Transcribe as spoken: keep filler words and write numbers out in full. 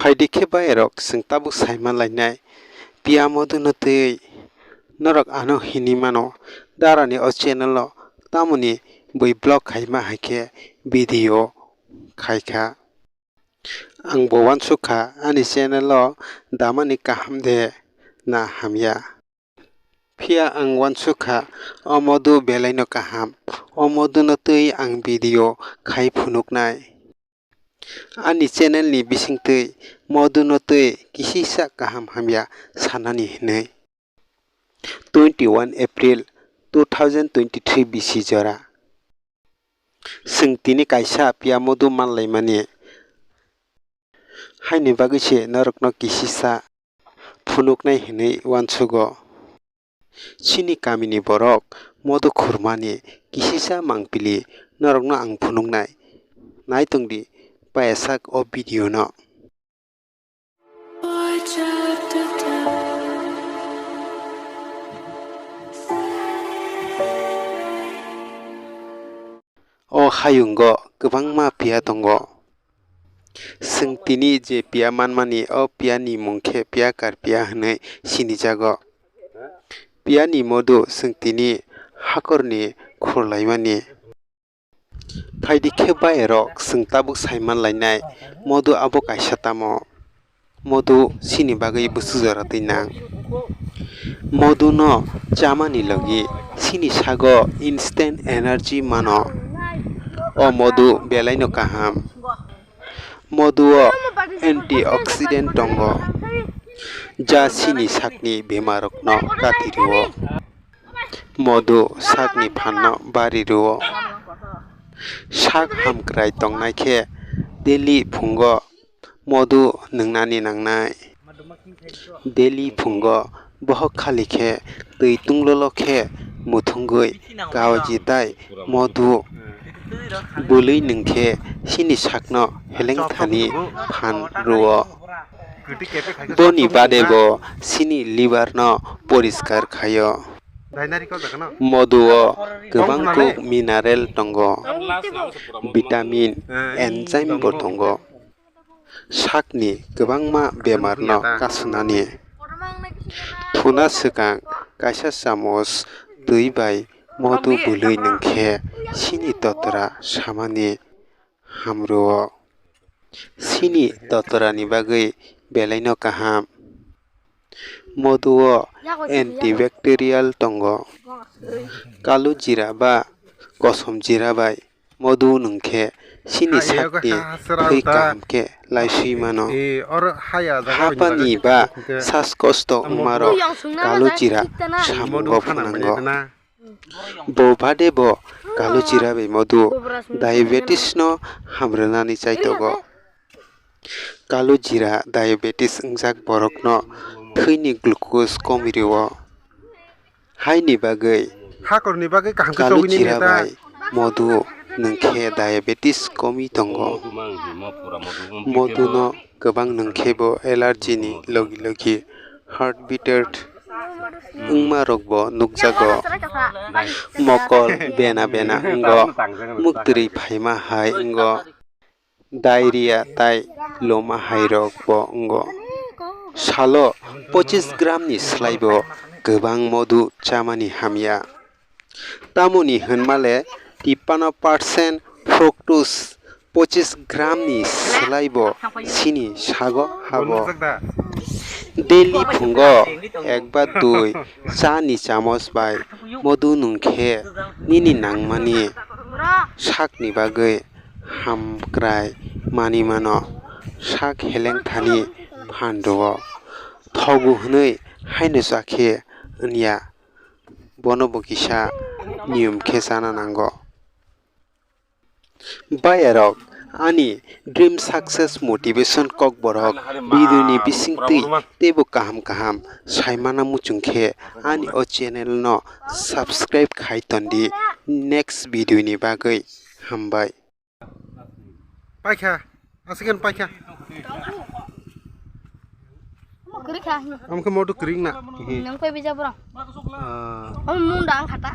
Phaidi khe bayarok, chwng tabuk saima lainai, piya moduno twi norok ano hinwi mano, darani o channel o tamoni bui vlog khaima hai khe video khaikha. Ang bo uansuk kha ani channel o damani kaham de na hamya. Phiya ang uansuk kha o modu belaino kaham, o moduno twi ang video khai phunuknai. Ani channel ni bisingtwi moduno twi kisisa kaham hamya sanani hinwi. Twenty one April two thousand twenty three bisi jora. Chwng tini kaisa piya modu manlaimani. Haini bagwi se norokno kisisa phunuknai hinwi uansugo. Chini kamini borok modu khurmani kisisa mangpili norokno ang phunuknai. Naitongdi payasak o video no. O hayungo kwbangma piya tongo. Chwng tini je piya manmani, o piyani mung khe piyakar piya hwnwi sinijago. Piyani modu chwng tini hakorni khurlaimani. Phaidi khe bayarok, chwng tabuk saiman lainai, modu abo kaisa tamo? Modu chini bagwi bwswk jora twi nang? Moduno chamani logi chini sago instant energy mano. O modu belaino kaham. Moduo antioxidant tongo, ja chini sakni bemarokno kati rwo. Modu sakni phanno bari rwo. Sak hamkrai tongnai khe daily phungo modu nwngnani nangnai. Daily phungo bohok khali khe twi tunglolo khe muthungwi kaoji tai modu bwlwi nwng khe chini sakno heleng thani phan rwo. Boni bade bo chini liver no poriskar khaio. Moduo kwbang kuk mineral tongo, vitamin, enzyme bo tongo. Sakni kwbangma bemarno kasunani. Thuna swkang kaisa chamoch twi bai modu bwlwi nwng khe chini totra samani hamrwo. Chini totrani bagwi belaino kaham. Moduo antibacterial tongo. Kalu jira ba kosom jira bai modu nwng khe chini sakni thwi kaham khe laiswi mano. Hapani ba saskosto wngmarok kalu jira samungo phunango. Bo bade bo kalu jira bai modu diabetes no hamrwnani chaitogo. Kalu jira diabetes wngjak borokno thwini glucose komi rwo. Haini bagwi kalu jira bai modu nwng khe diabetes komi tongo. Moduno kwbang nwng khe bo allergy ni logi logi heart beat wngma rok bo nukjago. Mokol bena bena wngo, muktwrwi phaima hai wngo, diarrhea tai loma hai rok bo wngo. Salo pochis gram ni slai bo kwbang modu chamani hamya. Tamoni hwnmale tippanno percent fructose pochis gram ni slai bo chini sago habo. Daily phungo ek ba dui cha ni chamos bai modu nwng khe nini nangmani sakni bagwi hamkrai mani mano. Sak heleng thani phan rwo, thogo hwnwi haino cha khe wngya. Bono bo kisa niyom khe chana nango. Bayarok, ani dream success motivation kokborok video ni bisingtwi teibo kaham kaham saimana muchung khe ani o channel no subscribe khai tondi. Next video ni bagwi hambai. Paikha, aswk paikha. Kwrwi kha. Amkhe modu kwrwi na. Nang koi bija borok. Ah. Om munda ang khata.